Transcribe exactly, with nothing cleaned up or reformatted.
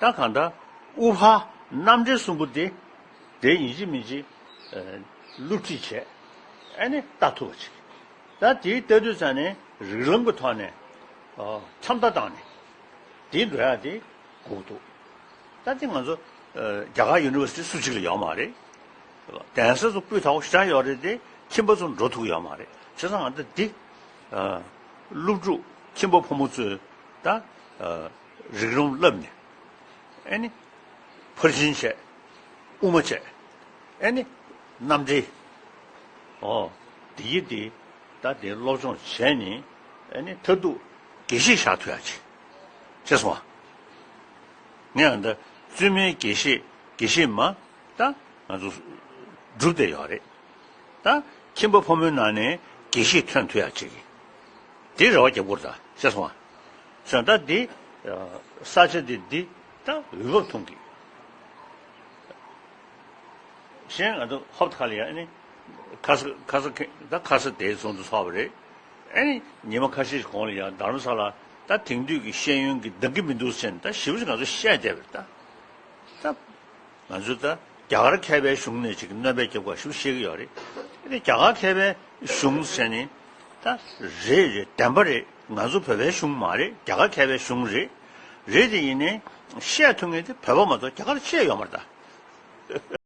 ད་གང་ལྟར་དབུ་འཕང་རྣམ་འགྲེལ་གསུམ་པོ་དེ་དེ་ཡིན་གཅིག་མིན་གཅིག་སློབ་ཁྲིད་བྱས། ཨ་ནི་ལྟ་ཐུབ་པ་ཅིག་ད་དེའི་ལྟ་དུས་ཙང་ནས་རིགས་ལམ་གྱི་ཐོག་ནས་འཆམ་མཐའ་བཏང་ནས་དེ་འགྲོ་ཡག་དེ་དགོས་འདུག་ད་དེ་ང་ཚོ་རྒྱ་གར་ཡུ་ནི་ཝར་སི་ཊི་སུ་གཅིག་ལ་ཡོད་མ་རེད། གདན་ས་ཚོ་སྤུས་དག་པོ་ཞེ་དྲག་ཡོད་རེད་དེ། ཁྱིམ་པ་ཚོ་འགྲོ་ཐུབ་ཡོད་མ་རེད། བྱས་ཙང་ང་ཚོ་འདི་སློབ་ཕྲུག་ཁྱིམ་པ་ཕོ་མོ་ཚོས་ད་རིགས་ལམ་བསླབས་ནས། ཨེ་ནི་ཕར་ཕྱིན་བྱས། དབུ་མ་བྱས། ཨེ་ནི་རྣམ་འགྲེལ། ཨོ། འདི་ཡི་འདི་ད་དེ་སློབ་སྦྱོང་བྱས་ནས། ཨེ་ནི་མཐར་ཐུག་དགེ་བཤེས་བཞག་ཐུབ་ཡག་ཅིག་ཤེས་སོང་ང་། ངས་ཨ་ད་བཙུན་མའི་དགེ་བཤེས་དགེ་བཤེས་མ་ད་ང་ཚོ་སྒྲུབ་བསྡད་ཡོད་རེད། ད་ཁྱིམ་པ་ཕོ་མོའི་ནང་ནས་དགེ་བཤེས་ཐོན་ཐུབ་ཡག་ཅིག་དེ་རེ་བ་རྒྱབ་དགོས་རེད། ད་ཤེས་སོང་ང་། སོང་ད་འདི་ས་ཆ་འདི་འདི་ད་འོས་འབབ་མཐོང་གི་གཞན་ང་ཚོ་ཧོབ་ཁ་ལ་ཡ་ཨ་ནི་ཁ་ས་ཁ་ས་ཁེ་ད་ཁ་ས་དེའི་ཚོགས་འདུ་ཚོགས་པ་རེད། ཨ་ནི་ཉི་མ་ཁ་ཤས་ཤིག་གོང་ལ་ཡ་རྡ་རམ་ས་ལ་ད་དེང་དུས་ཀྱི་ཤེས་ཡོན་གྱི་འདང་གི་མི་འདུག་ཟེར་ནས་ད་ཞེ་པོ་ཅིག་ང་ཚོ་བཤད་བསྡད་པ་རེད། ད་ད་ང་ཚོ་ད་རྒྱ་གར་མཁས་པའི་གཞུང་ནས་ཅིག་སྣོན་པ་རྒྱབ་དགོས་ཞེ་པོ་བཤད་ཀྱི་ཡོད་རེད། ཨ་ནི་རྒྱ་གར་མཁས་པའི་གཞུང་ཟེར་ནས་ད་རེད་རེད། བདེན་པ་རེད། ང་ཚོ་བོད་པའི་གཞུང་མ་རེད། རྒྱ་གར་མཁས་པའི་གཞུང་རེད། རེད་དེ་ཡིན་ནའི་བཤད་ཐུབ་མཁན་དེ་བོད་པ་མ་གཏོགས་རྒྱ་གར་བཤད་ཡོད་མ་རེད་ད།